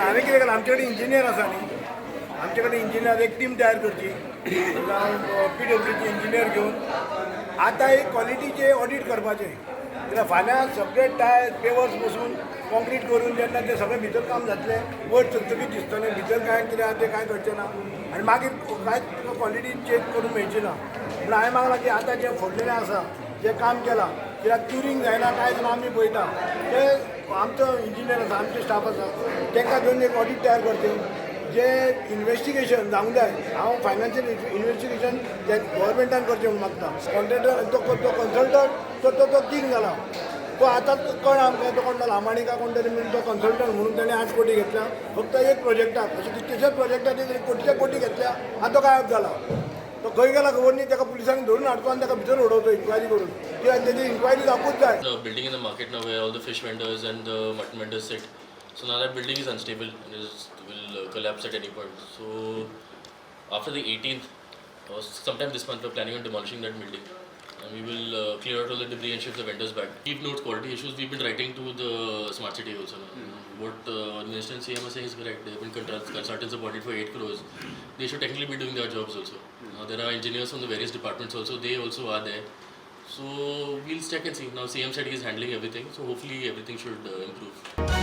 हांवें कितें केलां, आमचे कडेन इंजिनियर आसा न्ही, आमचे कडेन इंजिनियर एक टीम तयार करची, जावं पीडब्ल्यूचे इंजिनियर घेवन आतां एक क्वॉलिटीचें ऑडीट करपाचें. कित्याक फाल्यां सगळे टायर्स पेवर्स बसून कॉन्क्रीट करून जेन्ना तें सगळें भितर काम जातलें, वयर चकचकीत दिसतलें, भितर कांय कितें आहा तें कांय कळचें ना आनी मागीर कांयच तुका क्वॉलिटी चॅक करूंक मेळची ना. म्हणून हांवें मागलां की आतां जें फोडलेलें आसा, जें काम केलां, कित्याक क्युरींग जायना कांय जायना, आमी पळयता ते आमचो इंजिनियर आसा, आमचे स्टाफ आसा, तांकां घेवन एक ऑडीट तयार करचें, जे इन्वेस्टिगेशन जावंक जाय. हांव फायनान्शियल इन्वेस्टिगेशन ते गव्हर्मेंटान करचें म्हणून मागता. कॉन्ट्रॅक्टर तो तो कन्सल्टंट तो तो तो किंग जाला. तो आतां कोण आमकां तो कोण लामाणी काय कोण तरी म्हणून तो कन्सल्टंट म्हणून ताणें 8 कोटी घेतल्या फक्त एक प्रोजेक्टाक. अशें कितलेशेच प्रोजेक्टाचे ताणें कोटीच्या कोटी घेतल्या आनी तो गायब जाला. तो खंय गेला खबर न्ही. ताका पुलिसांनी धरून हाडचो आनी ताका भितर उडोवचो इन्क्वायरी करून, कित्याक तेजी इन्क्वायरी जावपूच जाय. The building in the market now where all the fish vendors and the mutton vendors sit. So now that building is unstable and will collapse at any point. So after the 18th, or sometime this month, we're planning on demolishing that building. And we will clear out all the debris and shift the vendors back. We've noted quality issues. We've been writing to the smart city also now. What Minister and CM are saying is correct. There have been consultants appointed for 8 crores. They should technically be doing their jobs also. Now there are engineers from the various departments also. They also are there. So we'll check and see. Now CM said he is handling everything, so hopefully everything should improve.